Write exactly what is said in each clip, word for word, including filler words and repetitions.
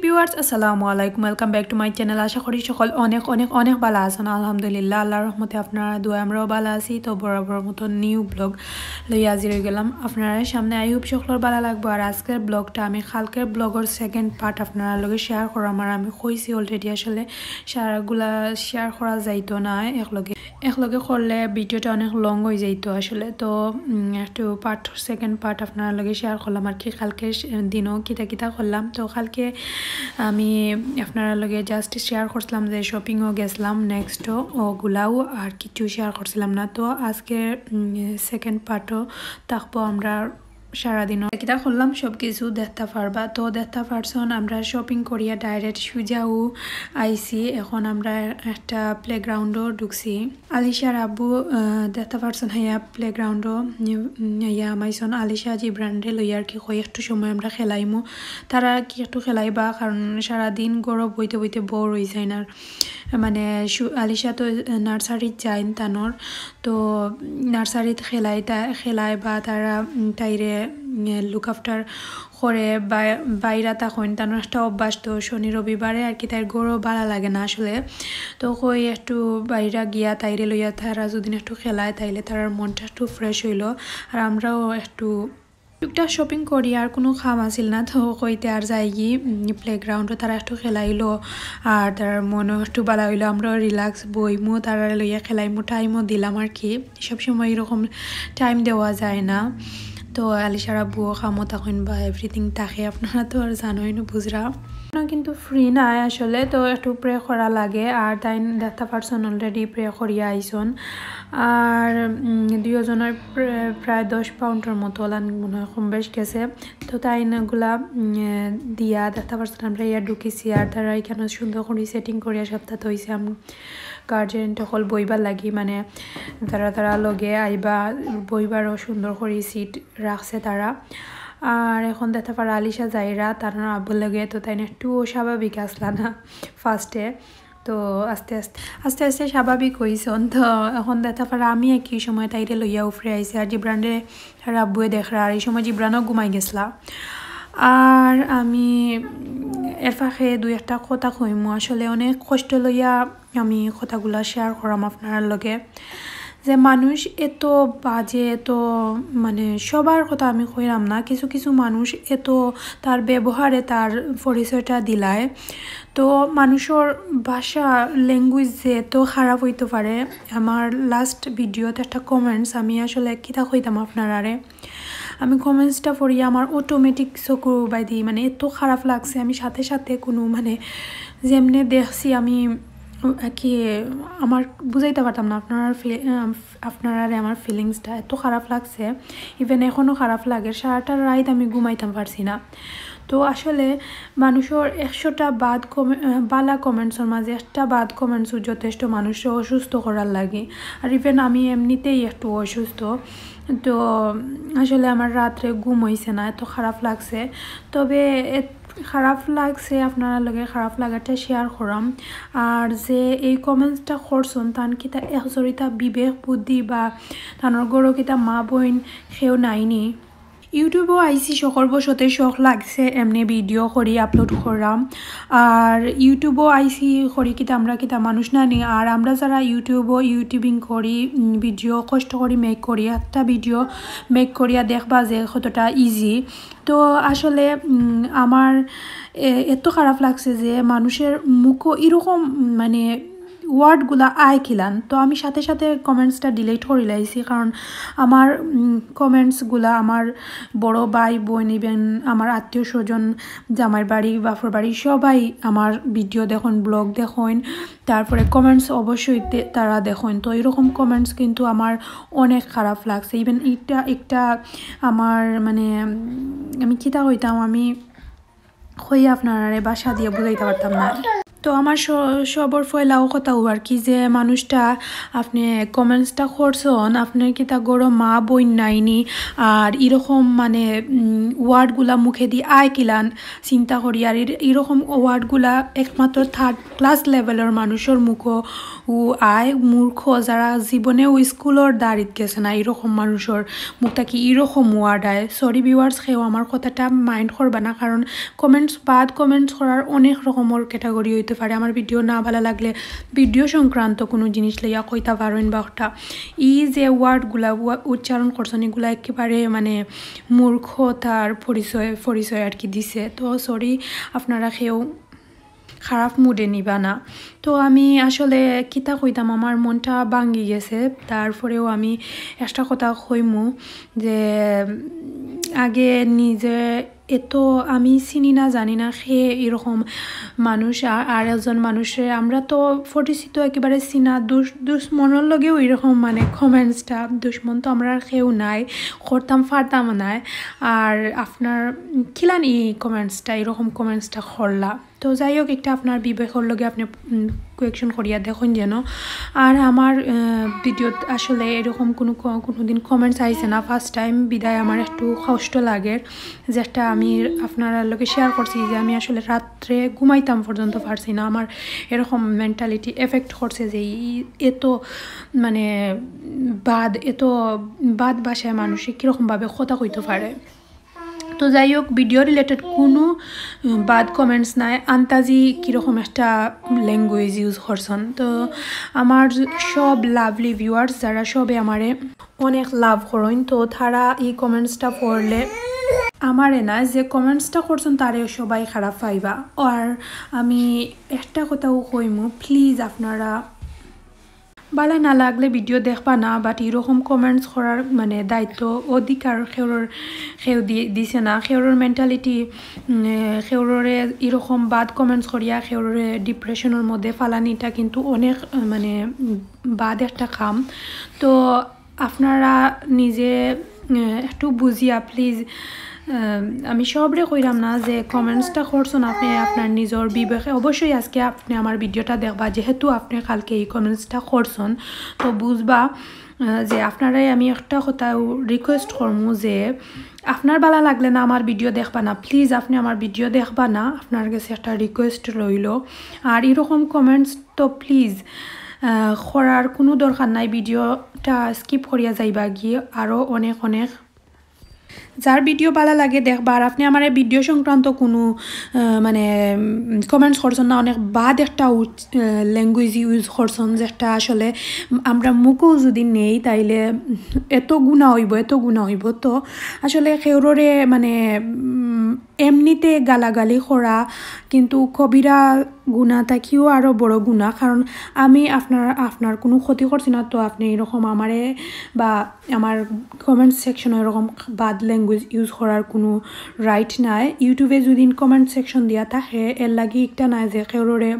Viewers, আসসালামু আলাইকুম, welcome back to my channel। আশা করি সকল অনেক অনেক অনেক ভালা আছইন। আলহামদুলিল্লাহ, আল্লাহর রহমতে আপনারার দোয়ায় আমরাও ভালা আছি। তো বরাবর মতো new vlog লইয়া হাজির অইগেলাম আপনারার সামনে। I hope সকলর ভালা লাগবো। আর আজকের vlogটা আমি কালকের vlogর second part আপনারার লগে share করাম। আর আমি কইছি already, আসলে সারাগুলা share করা যাইতো না একলগে, একলগে করলে videoটা অনেক long অইযাইতো আসলে। তো উম, একটু part, second part আপনারার লগে share করলাম আর কি, কালকে স-, দিনও কিতা কিতা করলাম। তো কালকে আমি আপনারার লগে just share করছিলাম যে shoppingও গেছিলাম, nextও ওগুলাও আর কিছু share করছিলাম না। তো আজকে উম, second partও থাকবো আমরা সারাদিনও কিতা করলাম সব কিছু দেখতা পারবা। তো দেখতা পারছইন আমরা shopping করিয়া direct সুজাও আইছি। এখন আমরা একটা playgroundও ঢুকছি। আলিশার আব্বু, আহ, দেখতা পারছইন হাইয়া playgroundও, উম, ইয়া হামাইছইন। আলিশা জিবরানরে লইয়া আর কি কই একটু সময় আমরা খেলাইমু। তারা কি একটু খেলাইবা, কারণ সারাদিন ঘরো বইতে বইতে bore অইযাইন। আর মানে সু-, আলিশা তো nurseryত যাইন তানর, তো nurseryত খেলাই তা-, খেলায় বা তারা, উম, তাইরে, উম, look after করে বা-, বাইরা থাকইন, তানর একটা অভ্যাস। তো শনি রবিবারে আর কি তাইর ঘরো ভালা লাগে না আসলে। তো কই একটু বাইরা গিয়া তাইরে লইয়া তারা যদি একটু খেলায়, তাইলে তারার মনটা একটু fresh অইলো, আর আমরাও একটু টুকটাক shopping করি, আর কুনু কাম আছিল না, তো কইতে আর যাইগি, উম, playgroundও তারা একটু খেলাইলো, আর তারার মনও একটু ভালা অইলো, আমরাও relax বইমু, তারারে লইয়া খেলাইমু, timeও দিলাম আর কি। সবসময় এরকম time দেওয়া যায় না। তো আলিশার আব্বুও কামো থাকইন বা everything থাকে, আপনারা তো আর জানইন বুঝরা। না, কিন্তু free নাই আসলে, তো একটু pray করা লাগে। আর তাইন দেখতা পারছইন already pray করিয়া আইছইন। আর, উম, দুইওজনর প্র-, প্রায় দশ poundর মতো ওলান মনে হয় কম বেশ গেছে। তো তাইন ওগুলা, উম, দিয়া দেখতা পারছইন আমরা ইয়া ঢুকিছি। আর তারা এখানো সুন্দর করি setting করিয়া সবটা থইছে। আম-, guardian সকল বইবার লাগি, মানে, যারা যারা লগে আইবা, বইবারও সুন্দর করি seat রাখছে তারা। আর এখন দেখতা পাররা আলিশা যাইরা তার আব্বুর লগে, তো তাইন একটুও স্বাভাবিক আছলা না firstএ। তো আস্তে আস্তে, আস্তে আস্তে স্বাভাবিক অইছইন। তো এখন দেখতা পাররা আমি একই সময় তাইরে লইয়া উপরে আইছি, আর জিবরানরে তার আব্বুয়ে দেখরা, আর এই সময় জিবরানও ঘুমাই গেছলা। আর আমি, উম, এর ফাঁকে দুই একটা কথা কইমু। আসলে অনেক কষ্ট লইয়া আমি কথাগুলা share করাম আপনারার লগে, যে মানুষ এত বাজে, এত, মানে, সবার কথা আমি কইরাম না, কিছু কিছু মানুষ এত তার ব্যবহারে তার পরিচয়টা দিলায়। তো মানুষর ভাষা, language যে এত খারাপ অইতো পারে। আমার last videoত একটা comments, আমি আসলে কিতা কইতাম আপনারারে, আমি commentsটা পড়িয়া আমার automatic চকুর বায়দি, মানে, এত খারাপ লাগছে, আমি সাথে সাথে কুনু, মানে, যেমনে দেখছি আমি, উম, কি, আমার বুঝাইতা পারতাম না আপনারার ফি-, আহ, আপনারারে আমার feelingsটা, এত খারাপ লাগছে। Even এখনো খারাপ লাগে, সারাটা রাইত আমি ঘুমাইতাম পারছি না। তো আসলে মানুষর একশোটা bad কমে-, আহ, বালা commentsর মাঝে একটা bad commentsও যথেষ্ট মানুষরে অসুস্থ করার লাগি। আর even আমি এমনিতেই একটু অসুস্থ, তো আসলে আমার রাত্রে ঘুম অইছে না, এত খারাপ লাগছে। তবে এত খারাপ লাগছে, আপনারার লগে খারাপ লাগাটা share করাম। আর যে এই commentsটা করছইন, তান কিতা একজরিতা বিবেক বুদ্ধি বা তানর ঘরো কিতা মা বইন কেউ নাইনি? YouTubeও আইছি শখর বশতে, শখ লাগছে এমনে video করি upload করাম। আর YouTubeও আইছি করি কিতা আমরা কিতা মানুষ না নি? আর আমরা যারা YouTubeও YouTubing করি, উম, video কষ্ট করি make করি, একটা video make করিয়া দেখবা যে কতটা easy। তো আসলে, উম, আমার এ-, এত খারাপ লাগছে যে মানুষর মুখো এরকম, মানে, wordগুলা আয় কিলান। তো আমি সাথে সাথে commentsটা delete করি লাইছি, কারণ আমার, উম, commentsগুলা আমার বড় ভাই বোন, even আমার আত্মীয় স্বজন, জামাইর বাড়ি, বাপর বাড়ি, সবাই আমার video দেখইন, vlog দেখইন, তারপরে comments অবশ্যই তে-, তারা দেখইন। তো এরকম comments কিন্তু আমার অনেক খারাপ লাগছে। Even এটা একটা আমার, মানে, উম, আমি কিতা কইতাম, আমি কই আপনারারে ভাষা দিয়া বুঝাইতা পারতাম না। তো আমার স-, সবর পয়লাও কথা অউ আর কি, যে মানুষটা আপনে commentsটা করছন, আপনার কিতা ঘরো মা বইন নাইনি? আর ইরকম মানে, উম, wordগুলা মুখেদি আয় কিলান চিন্তা করি। আর ইর-, ইরকম wordগুলা একমাত্র third class levelর মানুষর মুখো উ আয়। মূর্খ, যারা জীবনেও স্কুলর দাড়িত গেছে না, ইরকম মানুষর মুখ থাকি ইরকম word আয়। Sorry viewers, কেউ আমার কথাটা mind করবা না, কারণ comments, bad comments করার অনেক রকমর category অইতে পারে। আমার video না ভালা লাগলে video সংক্রান্ত কুনু জিনিস লইয়া কইতা পারইন বা ওটা। ই যে wordগুলা উ-, উচ্চারণ করছন, ইগুলা একেবারে মানে মূর্খতার পরিচয়, পরিচয় আর কি দিছে। তো sorry, আপনারা কেউ খারাপ moodএ নিবা না। তো আমি আসলে কিতা কইতাম, আমার মনটা ভাঙ্গি গেছে। তারপরেও আমি একটা কথা কইমু যে, উম, আগে নিজে এত আমি চিনি না, জানি না কে ইরকম মানুষ, আ-, আর একজন মানুষরে আমরা তো পরিচিত একেবারে চিনা, দুশ-, দুশমনর লগেও ইরকম মানে commentsটা, দুশমন তো আমরার কেউ নাই, করতাম পারতামও নায়। আর আপনার কিলান ই commentsটা, ইরকম commentsটা করলা? তো যাই হোক, একটা আপনার বিবেকর লগে আপনে, উম, question করিয়া দেখইন যেন। আর আমার, আহ, videoত আসলে এরকম কুনু ক-, কুনুদিন comments আইছে না, first time, বিদায় আমার একটু কষ্ট লাগের, যেটা আমি আপনারার লগে share করছি যে আমি আসলে রাত্রে ঘুমাইতাম পর্যন্ত পারছি না। আমার এরকম mentality effect করছে যে ই-, এত মানে bad, এত bad ভাষায় মানুষে কিরকমভাবে কথা কইতে পারে। তো যাই হোক, video related কুনু, উম, bad comments নাই, আন্তাজি কিরকম একটা language use করছন। তো আমার সব lovely viewers যারা, সবে আমারে অনেক love করইন, তো তারা ই commentsটা পড়লে আমারে না, যে commentsটা করছন তারে সবাই খারাপ পাইবা। আর আমি একটা কথাও কইমু, please আপনারা ভালা না লাগলে video দেখবা না, but ইরকম comments করার মানে দায়িত্ব, অধিকার কেউরর, কেউ দি-, দিছে না। কেউরর mentality, উম, এ, কেউররে ইরকম bad comments করিয়া কেউররে depressionর মধ্যে ফালানিটা কিন্তু অনেক, আহ, মানে, উম, bad একটা কাম। তো আপনারা নিজে, আহ, একটু বুঝিয়া please, আহ, আমি সবরে কইরাম না যে commentsটা করছন আপনে আপনার নিজর বিবেকে। অবশ্যই আজকে আপনে আমার videoটা দেখবা, যেহেতু আপনে কালকে ই commentsটা করছন, তো বুঝবা, আহ, যে আপনারারে আমি একটা কথা request করমু যে আপনার ভালা লাগলে না আমার video দেখবা না, please আপনে আমার video দেখবা না, আপনার গেছে একটা request রইলো। আর ইরকম comments তো please, আহ, করার কুনু দরকার নাই, videoটা skip করিয়া যাইবা গিয়ে। আরও অনেক অনেক যার video ভালা লাগে দেখবা। আর আপনে আমারে video সংক্রান্ত কুনু, আহ, মানে, উম, comments করছন না, অনেক bad একটা উচ-, আহ, language use করছন, যেটা আসলে আমরা মুখেও যদি নেই তাইলে এত গুণা অইবো, এত গুণা অইবো। তো আসলে কেউররে মানে, উম, এমনিতে গালাগালি করা কিন্তু কবিরা গুনা থাকিও আরও বড় গুনা, কারণ আমি আপনার, আপনার কুনু ক্ষতি করছি না, তো আপনে এরকম আমারে বা আমার comment sectionও এরকম bad language use করার কুনু right নাই। YouTubeএ যদি comment section দিয়া থাকে, এর লাগি একটা নাই যে কেউররে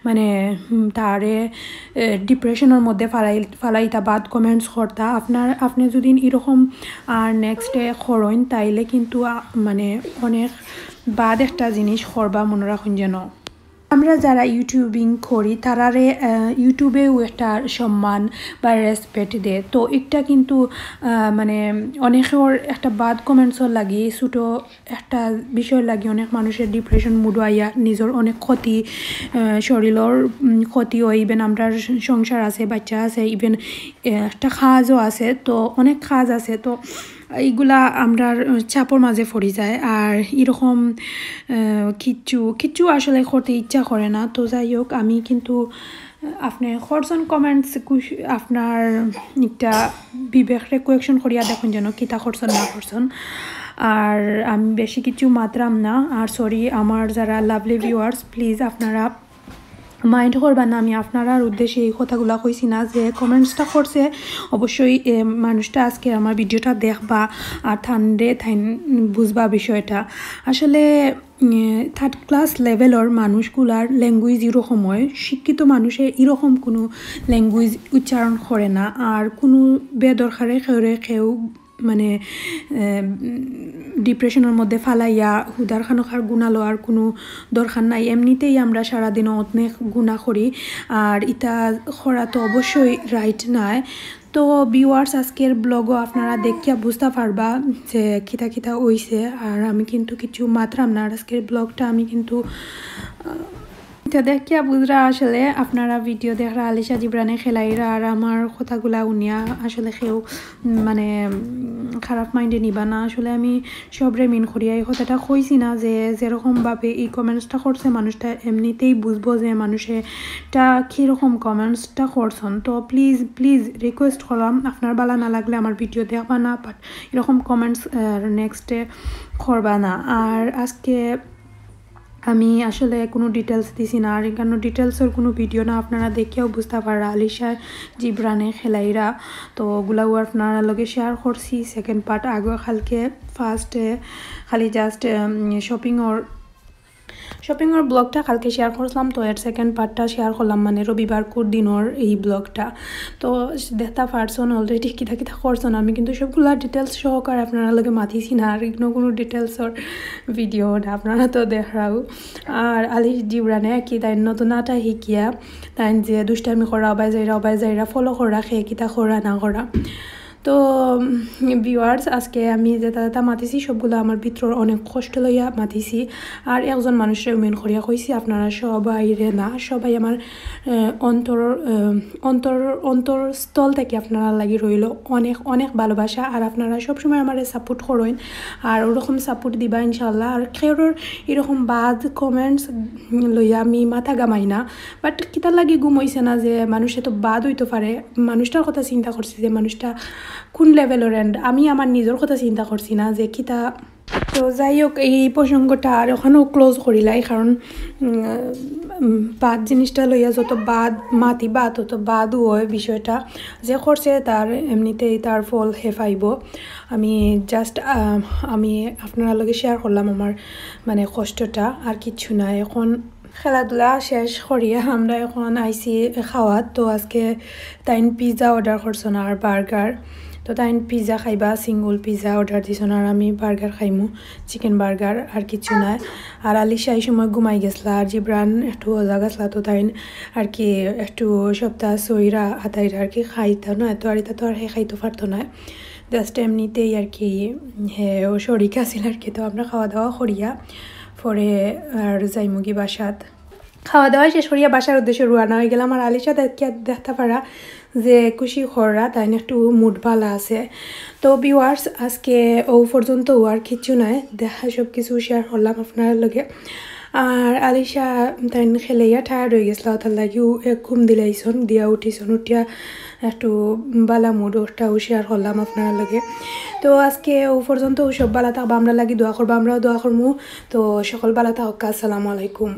মানে, হুম, তারে, এ, depressionর মধ্যে ফালাই-, ফালাইতা bad comments করতা। আপনার, আপনে যদি এরকম আর nextএ করইন, তাইলে কিন্তু, আ, মানে, অনেক bad একটা জিনিস করবা, মনো রাখইন যেন। আমরা যারা YouTubing করি, তারারে, আহ, YouTubeএও একটা সম্মান বা respect দে। তো একটা কিন্তু, আহ, মানে, অনেকের একটা bad commentsর লাগি, ছোটো একটা বিষয় লাগি অনেক মানুষের depression moodও আইয়া নিজর অনেক ক্ষতি, আহ, শরীরর, উম, ক্ষতি অয়। Even আমরার সংসার আছে, বাচ্চা আছে, even, আহ, একটা কাজও আছে, তো অনেক কাজ আছে। তো ইগুলা আমরার চাপর মাঝে পড়ি যায়। আর এরকম, আহ, কিচ্ছু, কিচ্ছু আসলে করতে ইচ্ছা করে না। তো যাই হোক, আমি কিন্তু আপনে করছন comments, কুশ-, আপনার একটা বিবেকরে question করিয়া দেখইন যেন কিতা করছন না করছন। আর আমি বেশি কিছু মাতরাম না। আর sorry, আমার যারা lovely viewers, please আপনারা mind করবা না, আমি আপনারার উদ্দেশ্যে এই কথাগুলা কইছি না। যে commentsটা করছে, অবশ্যই, এ, মানুষটা আজকে আমার videoটা দেখবা, আর তানরে তাইন বুঝবা বিষয়টা। আসলে, এ, third class levelর মানুষগুলার language এরকম হয়, শিক্ষিত মানুষে এরকম কুনু language উচ্চারণ করে না। আর কুনু বেদরকারে কেউরে কেউ মানে ডিপ্রেশনের মধ্যে ফালাইয়া হুদার খানো খার গুনা লওয়ার কোনো দরকার নাই। এমনিতেই আমরা সারাদিন অনেক গুনা করি, আর ইতা করা তো অবশ্যই রাইট নায়। তো ভিউয়ার্স, আজকের ব্লগও আপনারা দেখিয়া বুঝতা পারবা যে কিতা কিতা অইছে। আর আমি কিন্তু কিছু মাতরাম না, আর আজকের ব্লগটা আমি কিন্তু, আহ, ইতা দেখিয়া বুঝরা আসলে আপনারা ভিডিও দেখরা আলিশা জিবরানে খেলাইরা, আর আমার কথাগুলা হুনিয়া আসলে কেউ, উম, মানে, উম, খারাপ মাইন্ডে নিবা না। আসলে আমি সবরে মিন করিয়া এই কথাটা কইছি না যে যেরকমভাবে এই কমেন্টসটা করছে মানুষটা, এমনিতেই বুঝবো যে মানুষেটা কীরকম কমেন্টসটা করছন। তো প্লিজ প্লিজ রিকোয়েস্ট করলাম, আপনার বালা না লাগলে আমার ভিডিও দেখবা না, বাট এরকম কমেন্টস নেক্সটে করবা না। আর আজকে আমি আসলে কোনো ডিটেলস দিছি না, আর এখানে ডিটেলসর কোনো ভিডিও না, আপনারা দেখিয়াও বুঝতা পাররা আলিশা জিবরানে খেলাইরা। তো ওগুলাও আপনারা লগে শেয়ার করছি সেকেন্ড পার্ট আগে কালকে। ফার্স্টে খালি জাস্ট শপিংর শপিংর ব্লগটা কালকে শেয়ার করছিলাম, তো এর সেকেন্ড পার্টটা শেয়ার করলাম, মানে রবিবার কুর দিনর এই ব্লগটা। তো দেখতা পারছন অলরেডি কিতা কিতা করছন, আমি কিন্তু সবগুলা ডিটেলস সহকারে আপনারা লগে মাতিছি না, আর ইগনো কোনো ডিটেলসর ভিডিও না, আপনারা তো দেখরাও। আর আলিশ জিবরানে কি তাই নতুন আটা শিকিয়া তাই যে দুষ্টামি করা, অবায় যাইরা, অবায় যাইরা, ফলো করা, খে কিতা করা না করা। তো ভিউয়ার্স, আজকে আমি যেটা যেটা মাতিছি সবগুলা আমার ভিতরর অনেক কষ্ট লইয়া মাতিছি। আর একজন মানুষরে মিন করিয়া কইছি, আপনারা সবাইরে না, সবাই আমার আহ, অন্তর আহ, অন্তর অন্তরস্থল থাকি আপনারার লাগি রইলো অনেক অনেক ভালোবাসা। আর আপনারা সবসময় আমারে সাপোর্ট করইন, আর ওরকম সাপোর্ট দিবা ইনশাআল্লাহ। আর কেউরর এরকম বাদ কমেন্টস লইয়া আমি মাথা ঘামাই না, বাট কিতার লাগি ঘুম অইছে না যে মানুষে তো বাদ অইতো পারে। মানুষটার কথা চিন্তা করছি যে মানুষটা কোন লেভেলর, and আমি আমার নিজর কথা চিন্তা করছি না যে কিতা। তো যাই হোক, এই প্রসঙ্গটা আর ওখানেও ক্লোজ করিলাই, কারণ উম, উম, বাদ জিনিসটা লইয়া যত বাদ মাতিবা তত বাদও হয় বিষয়টা। যে করছে তার এমনিতেই তার ফল হে পাইব। আমি জাস্ট আমি আপনারা লগে শেয়ার করলাম আমার মানে কষ্টটা, আর কিচ্ছু না। এখন খেলাধুলা শেষ করিয়া আমরা এখন আইছি খাওয়াত। তো আজকে তাইন পিৎজা অর্ডার করছন আর বার্গার। তো তাইন পিৎজা খাইবা, সিঙ্গল পিৎজা অর্ডার দিছন, আর আমি বার্গার খাইমু, চিকেন বার্গার, আর কিচ্ছু নাই। আর আলিশা এই সময় ঘুমাই গেছলা, আর জিবরান একটু অজাগ আছলা, তো তাইন আর কি একটু সপ্তাহ সইরা আতাইরা আর কি খাইতা না, তো আর ইতা তো আর হে খাইতো পারতো না। জাস্ট এমনিতেই আর কি হে ও শরিক আছিল আর কি। তো আমরা খাওয়া দাওয়া করিয়া পরে আর যাইমুগি বাসাত। খাওয়া দাওয়া শেষ করিয়া বাসার উদ্দেশ্যে রওনা হয়ে গেলাম। আর আলিশা দেখিয়া দেখতা পারা যে খুশি খররা, তাইন একটু মুড ভালা আছে। তো ভিউয়ার্স, আজকে ও পর্যন্ত আর কিচ্ছু নাই, দেখা সব কিছু শেয়ার করলাম আপনার লগে। আর আলিশা তাইন খেলাইয়া টায়ার্ড হয়ে গেছলা, ওটার লাগিও এক ঘুম দিলাইছন, দিয়া উঠিছন, উঠিয়া একটু ভালা মুড ওটাও শেয়ার করলাম আপনার লগে। তো আজকে ও পর্যন্ত সব ভালা থাকবা, আমরা লাগি দোয়া করবা, আমরাও দোয়া করমু। তো সকল ভালা থাকবা, আসসালামু আলাইকুম।